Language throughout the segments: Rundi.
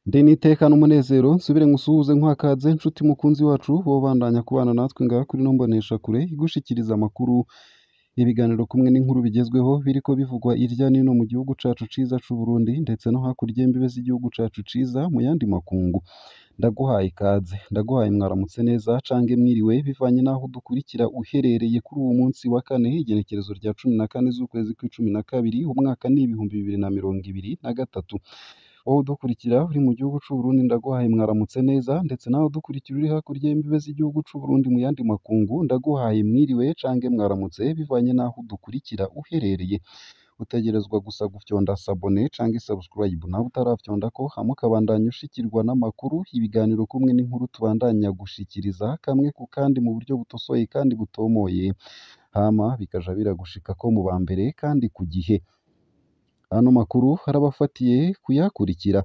Ndi n'iteka n'umunezero nsubire nkusuhuze nkwakaze nshuti mukunzi wacu wobandanya kubana natwe ngaha kuri ino mboneshakure igushikiriza amakuru, ibiganiro kumwe n'inkuru bigezweho biriko bivugwa irya n'ino mu gihugu cacu ciza c'Uburundi ndetse no hakurya y'imbibe z'igihugu cacu ciza mu yandi makungu. Ndaguhaye ikaze, ndaguhaye mwaramutse neza cange mwiriwe bivanye n'aho udukurikira uherereye kuri uwu munsi wa kane igenekerezo rya 14 z'ukwezi kw'icumi na kabiri umwaka ni 2023. Wowe udukurikira uri mu gihugu c'Uburundi ndaguhaye mwaramutse neza, ndetse nawe udukurikira uri hakurya y'imbibe z'igihugu c'Uburundi mu yandi makungu ndaguhaye mwiriwe cange mwaramutse bivanye n'aho udukurikira uherereye. Utegerezwa gusa gufyonda s'abonner canke subscribe nawe utarafyondako, hama ukabandanya ushikirwa n'amakuru, ibiganiro kumwe n'inkuru tubandanya gushikiriza kamwe ku kandi mu buryo butosoye kandi butomoye, hama bikaja biragushikako mu ba mbere kandi ku gihe. Ano makuru arabafatiye kuyakurikira: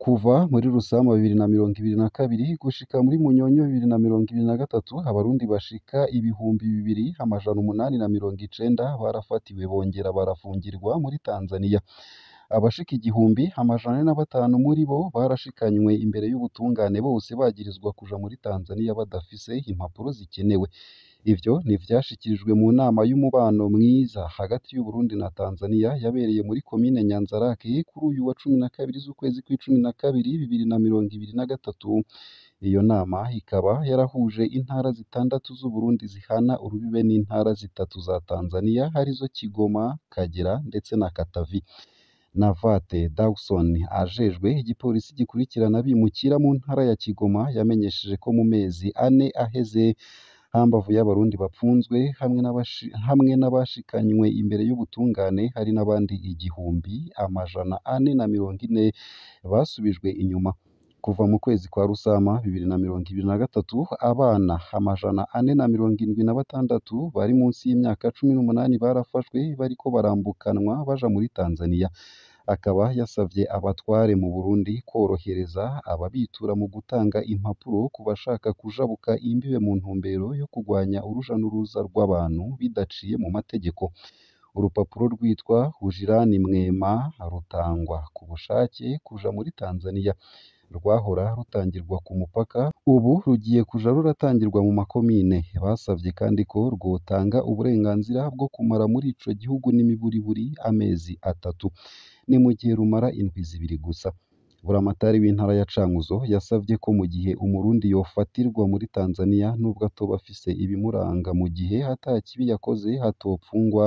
kuva muri Rusama 2022 gushika muri Munyonyo 2023, Abarundi bashika 2890 barafatiwe bongera barafungirwa muri Tanzania. Abashika 1405 muri bo barashikanywe imbere y'ubutungane, bose bagirizwa kuja muri Tanzania badafise impapuro zikenewe. Ivyo ni ivyashikirijwe mu nama y'umubano mwiza hagati y'Uburundi na Tanzania yabereye muri komine Nyanzarake kuri uyu wa 12 z'ukwezi kw'icumi na kabiri 2023. Iyo nama ikaba yarahuje intara zitandatu z'Uburundi zihana urubibe n'intara zitatu za Tanzania arizo Kigoma, Kagera ndetse na Katavi. Navate Dawson ajejwe igipolisi gikurikirana abimukira mu ntara ya Kigoma yamenyesheje ko mu mezi ane aheze, hambavu y'Abarundi bapfunzwe hamwe n'abashikanywe imbere y'ubutungane, hari n'abandi 1440 basubijwe inyuma. Kuva mu kwezi kwa Rusama 2023, abana 476 bari munsi y'imyaka 18 barafashwe bariko barambukanwa baja muri Tanzania. Akaba yasavye abatware mu Burundi kworohereza ababitura mu gutanga impapuro ku bashaka kujabuka imbibe mu ntumbero yo kugwanya uruja n'uruza rw'abantu bidaciye mu mategeko. Urupapuro rwitwa Ujirani Mwema rutangwa ku bushake kuja muri Tanzania, rwahora rutangirwa ku mupaka, ubu rugiye kuja ruratangirwa mu makomine. Basavye kandi ko rwotanga uburenganzira bwo kumara muri ico gihugu n'imiburiburi amezi 3, ni mu gihe rumara indwi 2 gusa. Buramatari w'intara ya Cankuzo yasavye ko mu gihe Umurundi yofatirwa muri Tanzania nubwo atoba afise ibimuranga, mu gihe ata kibi yakoze hatopfungwa,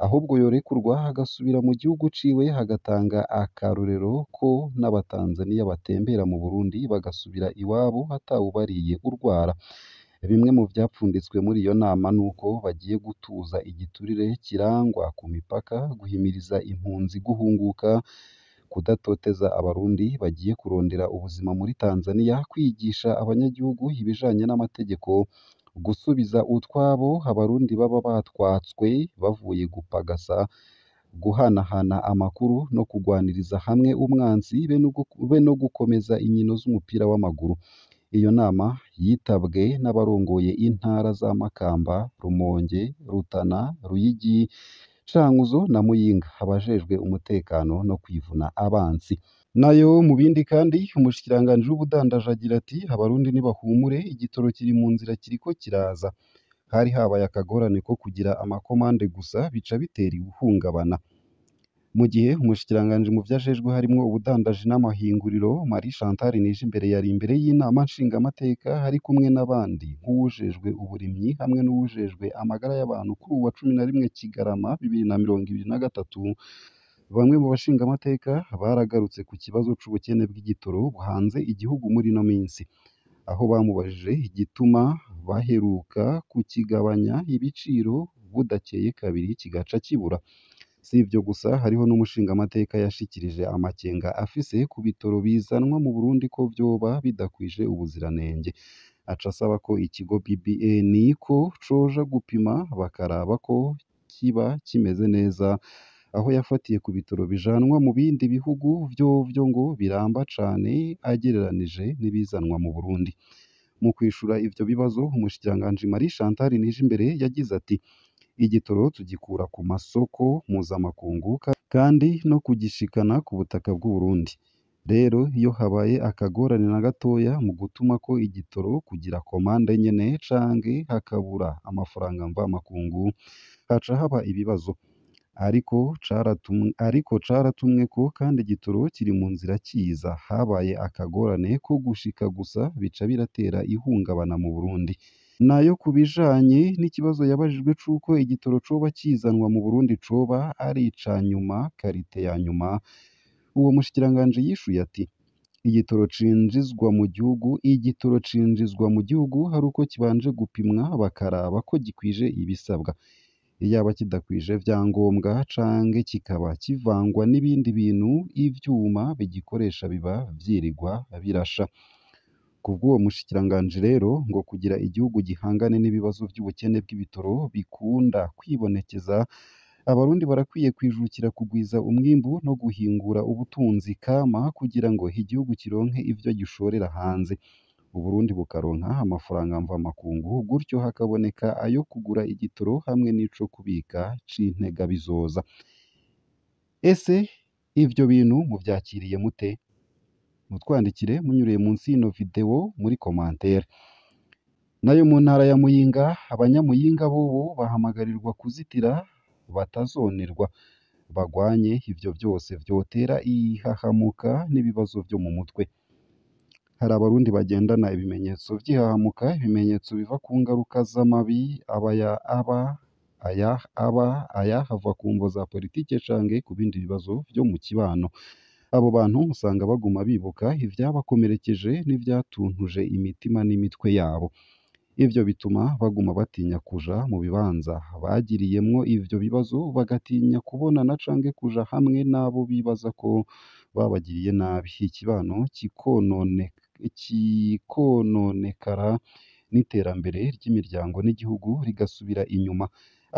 ahubwo yorekurwa agasubira mu gihugu ciwe, agatanga akarorero ko n'Abatanzaniya batembera mu Burundi bagasubira iwabo atawubariye urwara. Bimwe mu vyapfunditswe muri iyo nama nuko bagiye gutuza igiturire kirangwa ku mipaka, guhimiriza impunzi guhunguka, kudatoteza Abarundi bagiye kurondera ubuzima muri Tanzania, kwigisha abanyagihugu ibijanye n'amategeko, gusubiza utwabo Abarundi baba batwatswe bavuye gupagasa, guhanahana amakuru no kugwaniriza hamwe umwansi be no gukomeza inkino z'umupira w'amaguru. Iyo nama yitabwe n'abarongoye intara za Makamba, Rumonge, Rutana, Ruyigi, Cankuzo na Muyinga, abajejwe umutekano no kwivuna abansi. Nayo mu bindi kandi, umushikiranganji w'ubudandaji agira ati: Abarundi nibahumure, igitoro kiri mu nzira kiriko kiraza. Hari habaye akagorane ko kugira amakomande gusa bica bitera ihungabana. Mu gihe umushikiranganji mu vyo ajejwe harimwo ubudandaji n'amahinguriro Marie Chantal Nijimbere yari imbere y'inama nshingamateka ari kumwe n'abandi nk'uwujejwe uburimyi hamwe n'uwujejwe amagara y'abantu kuri uwu wa 11 Kigarama 2023, bamwe mu bashingamateka baragarutse ku kibazo c'ubukene bw'igitoro buhanze igihugu muri ino minsi, aho bamubajije igituma baheruka kukigabanya ibiciro budakeye kabiri kigaca kibura. Si ivyo gusa, hariho n'umushingamateka yashikirije amakenga afise ku bitoro bizanwa mu Burundi ko vyoba bidakwije ubuziranenge. Aca asaba ko ikigo BBN ko coja gupima bakaraba ko kiba kimeze neza, aho yafatiye ku bitoro bijanwa mu bindi bihugu vyovyo ngo biramba cane agereranije n'ibizanwa mu Burundi. Mu kwishura ivyo bibazo, umushikiranganji Marie Chantal Nijimbere yagize ati: Igitoro tugikura ku masoko mpuzamakungu kandi no kugishikana ku butaka bw'Uburundi. Rero iyo habaye akagorane na gatoya mu gutumako igitoro kugira komande nyene canke hakabura amafaranga mvamakungu, haca haba ibibazo. Ariko caratumweko kandi igitoro kiri mu nzira kiza. Habaye akagorane ko gushika gusa bica biratera ihungabana mu Burundi. Nayo ku bijanye n'ikibazo yabajijwe c'uko igitoro coba kizanwa mu Burundi coba ari ica nyuma, karite ya nyuma, uwo mushikiranganji yishuye ati: "Igitoro cinjizwa mu gihugu, igitoro cinjizwa mu gihugu hari uko kibanje gupimwa bakaraba ko gikwije ibisabwa. Iyaba kidakwije vyangombwa canke kikaba kivangwa n'ibindi bintu, ivyuma bigikoresha biba vyirigwa birasha." Kubw'uwo mushikiranganji rero ngo kugira igihugu gihangane n'ibibazo vy'ubukene bw'ibitoro bikunda kwibonekeza, abarundi barakwiye kwijukira kugwiza umwimbu no guhingura ubutunzi kama kugira ngo igihugu kironke ivyo gishorera hanze, Uburundi bukaronka amafaranga mvamakungu, gutyo hakaboneka ayo kugura igitoro hamwe n'ico kubika c'integabizoza. Ese ivyo bintu muvyakiriye mute? Mutwandikire munyuriye munsi y'ino video muri commentaire. Nayo mu ntara ya Muyinga, abanyamuyinga bobo bahamagarirwa kuzitira batazonerwa, bagwanye ivyo vyose vyotera ihahamuka n'ibibazo vyo mu mutwe. Hari abarundi bagendana ibimenyetso vy'ihahamuka, ibimenyetso biva ku ngaruka z'amabi aba ayahava ku mvo za politike canke ku bindi bibazo vyo mu kibano. Abo bantu usanga baguma bibuka ivyabakomerekeje n'ivyatuntuje imitima n'imitwe yabo. Ivyo bituma baguma batinya kuja mu bibanza bagiriyemwo ivyo bibazo, bagatinya kubonana canke kuja hamwe n'abo bibaza ko babagiriye nabi. Ikibano kikononekara n'iterambere ry'imiryango n'igihugu rigasubira inyuma.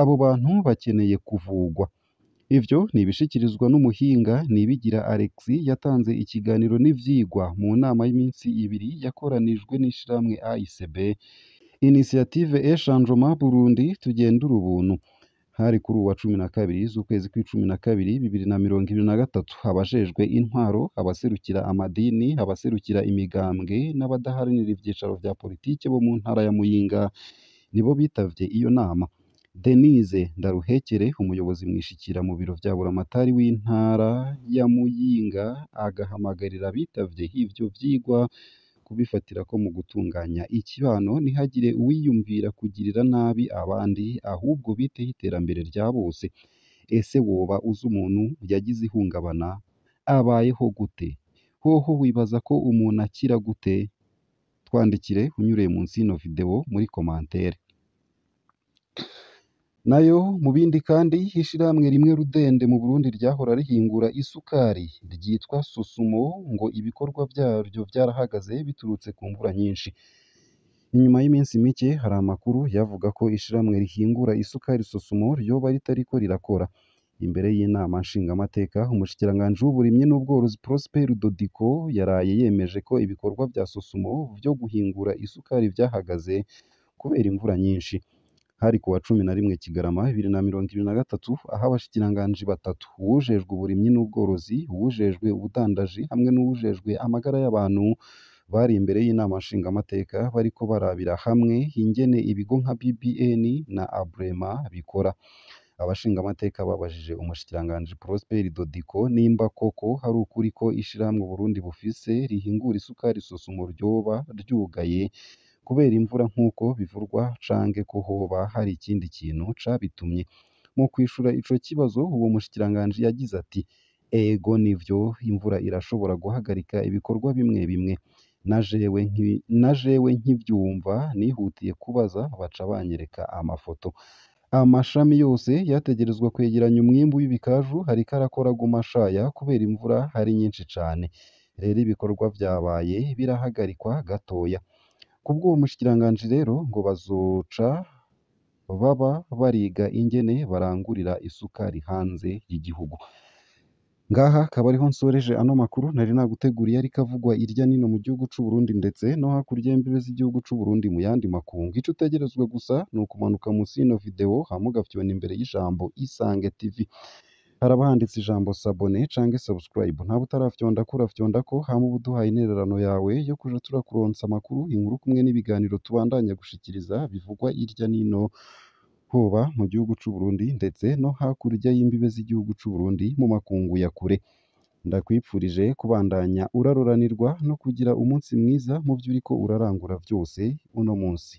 Abo bantu bakeneye kuvugwa. Ivyo ni ibishikirizwa n'umuhinga Nibigira Alexis yatanze ikiganiro n'ivyigwa mu nama y'iminsi ibiri yakoranijwe n'ishirahamwe AICB, Initiative et Changement Burundi tugendure ubuntu. Hari kuri uwa 12 z'ukwezi kw'icumi na kabiri 2023. Abajejwe intwaro, abaserukira amadini, abaserukira imigambwe n'abadaharanira ivyicaro vya politike bo mu ntara ya Muyinga nibo bitavye iyo nama. Denise Ndaruhekere, umuyobozi mwishikira mu biro vya buramatari w'intara ya Muyinga, agahamagarira abitavye ivyo vyigwa kubifatirako mu gutunganya ikibano, ntihagire uwiyumvira kugirira nabi abandi, ahubwo biteho iterambere rya bose. Ese woba uzi umuntu yagize ihungabana? Abayeho gute? Hoho wibaza ko umuntu akira gute? Twandikire unyuriye munsi y'ino video muri commentaire. Nayo mu bindi kandi, ishirahamwe rimwe rudende mu Burundi ryahora rihingura isukari ryitwa Sosumo ngo ibikorwa vyaryo vyarahagaze biturutse ku mvura nyinshi. Inyuma y'iminsi mike hari amakuru yavuga ko ishirahamwe rihingura isukari Sosumo ryoba ritariko rirakora. Imbere y'inama nshingamateka, umushikiranganji w'uburimyi n'ubworozi Prosper Dodiko yaraye yemeje ko ibikorwa vya Sosumo vyo guhingura isukari vyahagaze kubera imvura nyinshi. Hari kuwa 11 Kigarama 2023, aho abashikiranganji batatu, uwujejwe uburimyi n'ubworozi, uwujejwe ubudandaji hamwe n'uwujejwe amagara y'abantu, bari imbere y'inama nshingamateka bariko barabira hamwe ingene ibigo nka BBN na Abrema bikora. Abashingamateka babajije umushikiranganji Prosper Dodiko nimba koko hari ukuri ko ishirahamwe Uburundi bufise rihingura isukari Sosumo ryoba ryugaye kubera imvura nk'uko bivurwa, canke ko hoba hari ikindi kintu cabitumye. Mu kwishura ico kibazo, uwo mushikiranganji yagize ati: "Ego nivyo, imvura irashobora guhagarika ibikorwa bimwe bimwe. Na jewe nkivyumva nihutiye kubaza baca banyereka amafoto. Amashami yose yategerezwa kwegeranya umwimbu w'ibikaju hariko arakora aguma ashaya kubera imvura ari nyinshi cane. Rero ibikorwa vyabaye birahagarikwa gatoya." Kubw'uwo mushikiranganji rero ngo bazoca baba bariga ingene barangurira isukari hanze y'igihugu. Ngaha akaba ariho nsoreje ano makuru nari naguteguriye ariko avugwa irya nino mu gihugu c'u Burundi ndetse no hakurya y'imbibe z'igihugu c'u Burundi mu yandi makungu. Ico utegerezwa gusa ni ukumanuka munsi y'ino video hama ugafyona imbere y'ijambo Isange TV. Haraba handitse ijambo s'abonner canke subscribe, ntaba utarafyondako urafyondako, hama uba uduhaye intererano yawe yo kuja turakuronsa amakuru, inkuru kumwe n'ibiganiro tubandanya gushikiriza bivugwa irya nino, hoba mu gihugu c'u Burundi ndetse no hakurya y'imbibe z'igihugu c'u Burundi mu makungu ya kure. Ndakwipfurije kubandanya uraroranirwa no kugira umunsi mwiza mu vyo uriko urarangura vyose uno munsi.